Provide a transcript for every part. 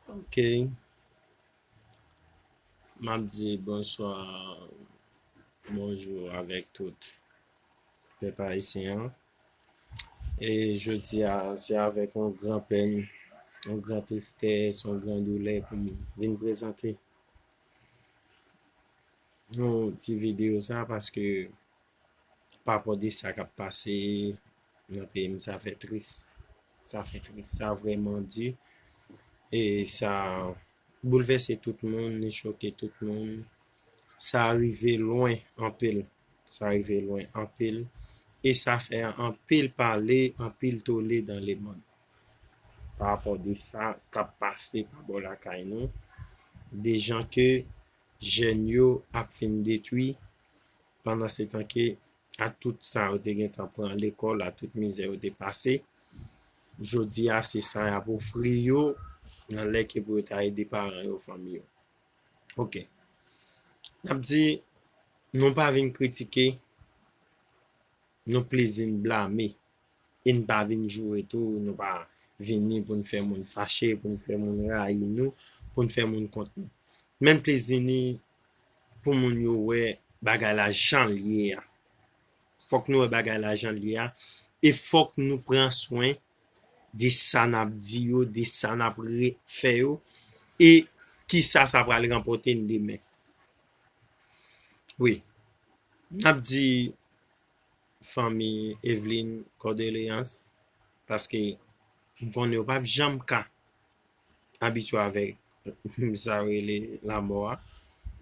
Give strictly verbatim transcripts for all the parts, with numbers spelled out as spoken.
Ok. M ap di bonswa, bonjou avèk tout pèp ayisyen an. E jodi a, se avèk yon gran pèn, yon gran tristès, yon gran doulè pou m vin prezante yon ti videyo sa, paske pa rapò de sa k ap pase nan peyi m, sa fè tris. Sa fè tris. Sa vrèman di. E sa boulvèse tout moun, li choke tout moun. Sa rive lwen anpil. Sa rive lwen anpil. E sa fè anpil pale, anpil tole dans le monde. Pa rapò de sa k ap pase pa bò lakay nou. De jan ke jèn yo ap fin detwi, pandan se tan ke a tout sa yo te gentan pran lekòl, a tout mizè yo te pase, jodi a se sa y ap ofri yo nan lè ke pou yo ta ede paran yo, fanmi yo. Ok. N ap di, nou pa vin kritike, nou plis vin blame. E n pa vin joure tou, nou pa vini pou n fè moun fache, pou n fè moun rayi nou, pou n fè moun kont nou. Men n plis vini pou moun yo wè bagay la jan l ye a. Fòk nou wè bagay la jan l ye a. E fòk nou pran swen de sa n ap di yo, de sa n ap re- fè yo, e kisa sa pral ranpòte n demen. Wi. N ap di fanmi Eveline kòdoleyans, paske m konnen yo p ap janm ka abitye avèk sa yo rele lanmò a.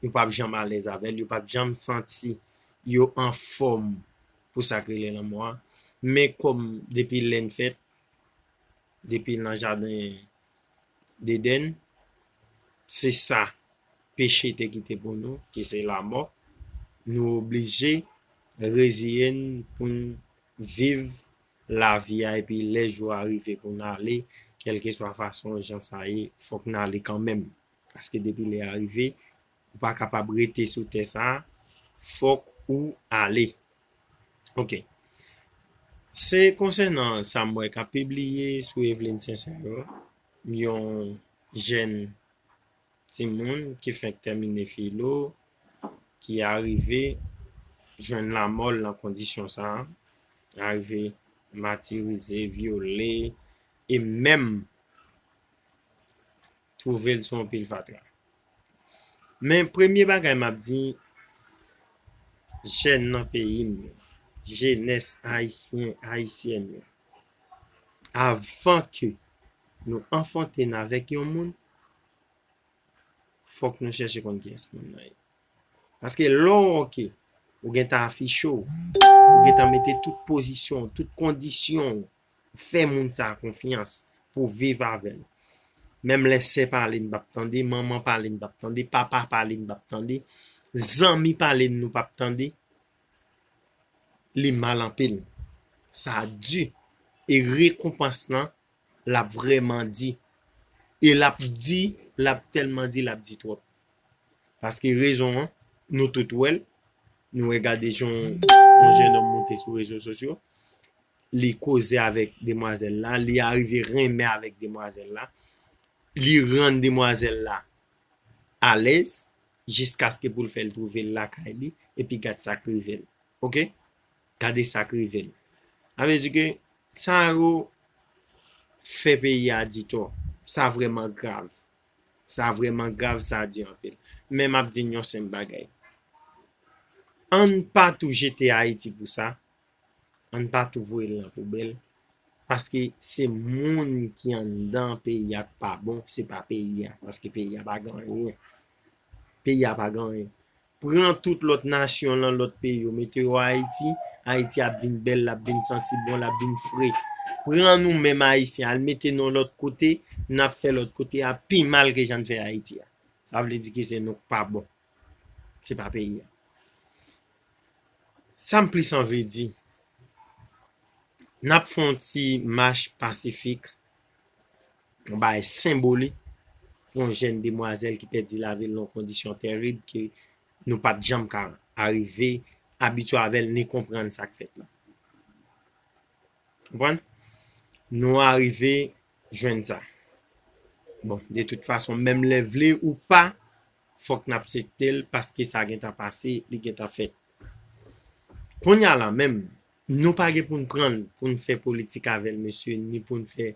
Yo p ap janm alèz avè l, yo p ap janm santi yo anfòm pou sa k rele lanmò a. Men kòm depi lè n fèt, depi nan jaden Dedenn, se sa peche te kite pou nou, ki se lanmò. Nou oblije reziye n pou n viv lavi a, epi lè jou a rive pou n ale, kèlkeswa fason jan sa ye, fòk n ale kanmenm. Paske depi lè a rive, ou pa kapab rete sou tè sa a, fòk ou ale. Ok. Se konsènan sa m wè k ap pibliye sou Eveline Sincère, yon jèn timoun ki fenk tèmine filo, ki arive jwenn lanmò l nan kondisyon sa a, arive matirize, vyole, e menm twouve l sou yon pil fatra. Men premye bagay m ap di, jèn nan peyi m yo, jenès ayisyen, ayisyèn yo, avan ke nou anfwonte n avèk yon moun, fòk nou chèche konn kiyès moun nan ye. Paske lè w wè ke ou gentan afiche w, ou gentan mete tout pozisyon, tout kondisyon, ou fè moun sa a konfyans pou w viv avè l. Menm lè sè pale n p ap tande, manman pale n p ap tande, papa pale n p ap tande, zanmi pale n nou p ap tande, li mal anpil. Sa di. E rekonpans lan, l ap vrèman di. E l ap di, l ap tèlman di, l ap di twòp. Paske rezon an, nou tout wè l. Nou wè gade jan yon jennonm monte sou rezo sosyo. Li koze avèk demwazèl la, li arive renmen avèk demwazèl la. Li rann demwazèl la alèz, jiskaske pou l fè l twouve l lakay li, epi gad sa k rive l. Ok? Gade sa k rive l. Sa vle di ke sa yo fè peyi a di tò. Sa vrèman grav. Sa vrèman grav, sa di anpil. Men m ap di n yon senp bagay. Ann pa tou jete Ayiti pou sa. Ann pa tou voye l nan poubèl. Paske se moun ki anndan peyi a k pa bon, se pa peyi a. Paske peyi a pa gen anyen. Peyi a pa gen anyen. Pran tout lòt nasyon lan, lòt peyi yo, mete yo Ayiti, Ayiti ap vin bèl, l ap vin santi bon, l ap vin fre. Pran nou menm Ayisyen, al mete nou lòt kote, n ap fè lòt kote a pi mal ke jan n fè Ayiti a. Sa vle di ke se nou k pa bon. Se pa peyi a. Sa m plis anvi di, n ap fè yon ti mach pasifik, yon bagay senbolik pou yon jèn demwazèl ki pèdi lavi l nan yon kondisyon tèrib ke nou pa t janm ka arive abitye avè l ni konprann sa k fèt la. Konprann? Nou arive jwenn sa. Bon, de tout fason, menm lè vle ou pa, fòk n aksepte l paske sa gentan pase, li gentan fèt. Kounye a la menm, nou pa gen pou n pran l, pou n fè politik avè l, mesye, ni pou n fè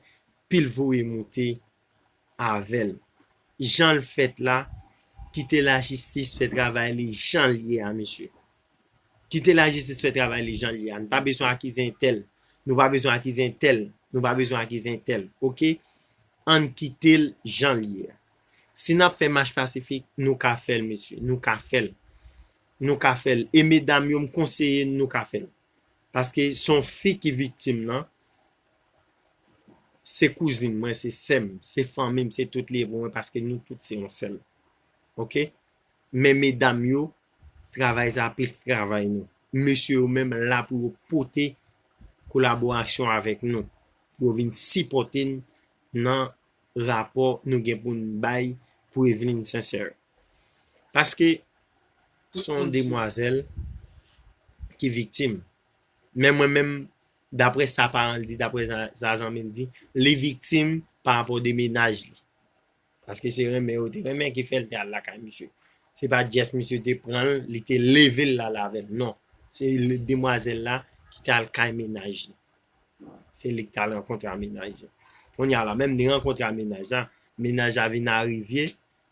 pil voye moute avè l. Jan l fèt la, kite lajistis fè travay li jan l ye a, mesye. Kite lajistis fè travay li jan l ye a. Nou pa bezwen akize entèl. Nou pa bezwen akize entèl. Nou pa bezwen akize entèl. Oke? Ann kite l jan l ye a. Si n ap fè mach pasifik, nou ka fè l, mesye. Nou ka fè l. Nou ka fè l. E medam yo, m konseye n, nou ka fè l. Paske se yon fi ki viktim nan. Se kouzin mwen, se sè m, se fanmi m, se tout li ye pou mwen paske nou tout se yon sèl. Oke? Men medam yo, travay sa plis travay nou. Mesye yo menm la pou yo pote kolaborasyon avèk nou. Pou yo vin sipòte n nan rapò nou gen pou n bay pou Eveline Sincère. Paske se yon demwazèl ki viktim. Men mwen menm, daprè sa paran l di, daprè sa, sa zanmi l di, li viktim pa rapò de mennaj li. Paske se renmen yo te renmen ki fè l te al lakay misye. Se pa just misye te pran l, li te leve l la avè l. Non. Se demwazèl la ki te al kay mennaj li. Se li ki te al rankontre a mennaj li. Kounye a la, menm li rankontre a mennaj la, mennaj la vin arivye,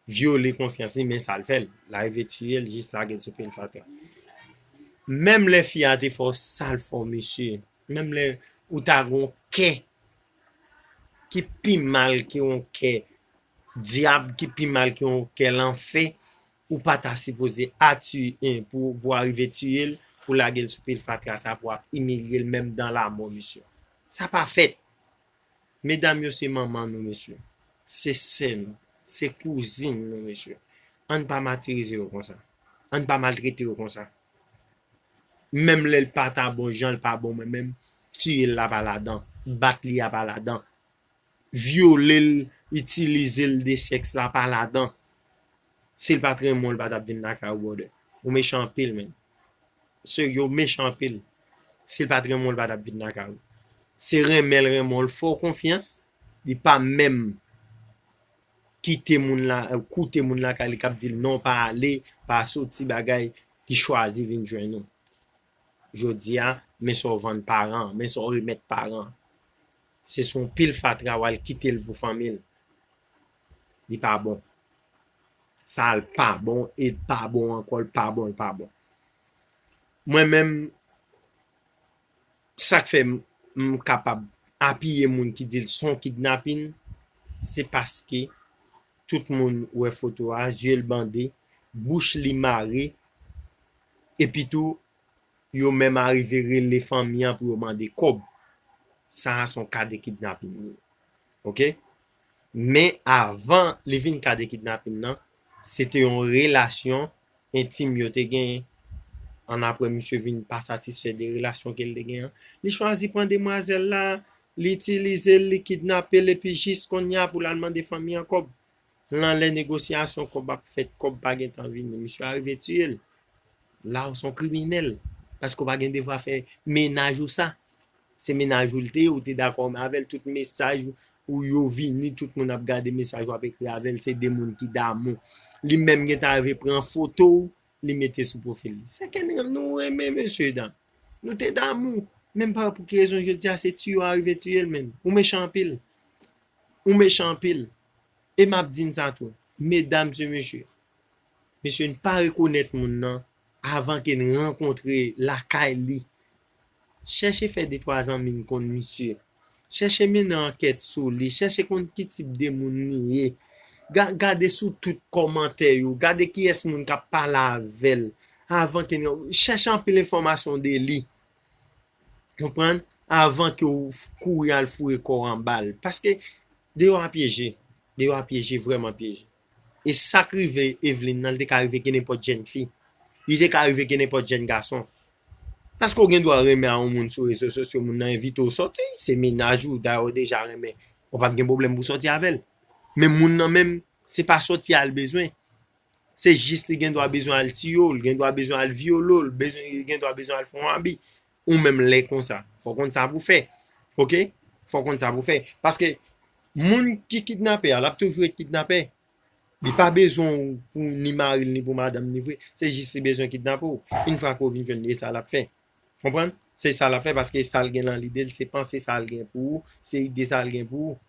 vyole konfyans li, men sa l fè l. L arive tiye l, jis lage l sou pye l fatra. Menm lè fi a te fè w sa l fè w, mesye, menm lè ou ta gen yon kè ki pi mal ke yon kè dyab, ki pi mal ke yon kè lanfè, ou pa ta sipoze ati, en, pou, pou arive tiye l, pou lage l sou pye l fatra sa, pou ap imilye l, menm dan lamò, mesye. Sa pa fèt. Medam yo se manman nou, mesye. Se sè nou. Se kouzin nou, mesye. Ann pa matirize yo konsa. Ann pa maltrete yo konsa. Menm lè l pa ta bon, jan l pa bon, mwen menm, tiye l la pa ladan. Bat li a pa ladan. Vyole l, itilize l de sèks la pa ladan. Si l pa t renmen w, l pa t ap vin lakay ou, brother. Ou mechan anpil, menn. Serye, ou mechan anpil. Si l pa t renmen w, l pa t ap vin lakay ou. Se renmen l renmen w, l fè w konfyans, li pa menm kite moun la, koute moun lakay li k ap di l non, pa ale, pa soti, bagay, li chwazi vin jwenn ou. Jodi a, men sa w vann paran an, men sa w remèt paran an. Se sou yon pil fatra w al kite l pou fanmi l. Li pa bon. Sa l pa bon, e l pa bon ankò, l pa bon, l pa bon. Mwen menm, sa k fè m, m kapab apiye moun ki di l se yon kidnapin, se paske tout moun wè foto a, zye l bande, bouch li mare, epi tou, yo menm arive rele fanmi an pou yo mande kòb. Sa a se yon ka de kidnapin li ye. Oke? Men avan li vin ka de kidnapin nan, se te yon relasyon entim yo te genyen. Annapre, misye vin pa satisfè de relasyon ke l te genyen an. Li chwazi pran demwazèl la, li itilize l, li kidnape l, epi jis kounye a pou l al mande fanmi an kòb. Nan lè negosyasyon kòb ap fèt, kòb pa gentan vini, misye arive tiye l. La ou se yon kriminèl. Paske w pa gen devwa fè mennaj ou sa. Se mennaj ou l te ye, ou te dakò avè l, tout mesaj ou yo vini, tout moun ap gade mesaj w ap ekri avè l, se de moun ki damou. Li menm gentan rive pran foto w, li mete sou pwofil li. Se ke nou renmen, mesye dam. Nou te damou. Menm pa pou ki rezon jodi a se tiye w arive tiye l menm. Ou mechan anpil. Ou mechan anpil. E m ap di n sa tou. Medam e mesye. Mesye, n pa rekonèt moun nan avan ke n rankontre lakay li. Chèche fè de twa zanmi n konn misye. Chèche mennen ankèt sou li. Chèche konn ki tip de moun li ye. Ga-, gade sou tout kòmantè yo. Gade kiyès moun k ap pale avè l. Avan ke n, chèche anpil enfòmasyon de li. Konprann? Avan ke w f-, kouri al foure kò w anba l. Paske deyò a pyeje. Deyò a pyeje, vrèman pyeje. E sa k rive Eveline nan, li te ka rive ke nenpòt jèn fi. Li te ka rive ke nenpòt jèn gason. Paske w gen dwa renmen a yon moun sou rezo sosyo, moun nan envite w sòti, se mennaj ou, dayè w deja renmen. Ou p ap gen pwoblèm pou w sòti avè l. Men moun nan menm, se pa sòti a l bezwen. Se jis li gen dwa bezwen al tiye w, li gen dwa bezwen al vyole w, li bezwen, li gen dwa bezwen al fè yon abi. Ou menm lè konsa, fò w konn sa pou w fè. Oke? Fò w konn sa pou w fè. Paske Moun ki kidnape a, l ap toujou ret kidnapè. Li pa bezwen w pou ni mari l, ni pou madanm ni vre. Se jis li bezwen kidnape w. Yon fwa ke w vin jwenn li, e sa l ap fè. Konprann? Se sa l ap fè paske sa l gen nan lide l, se panse sa l gen pou ou, se ide sa l gen pou ou.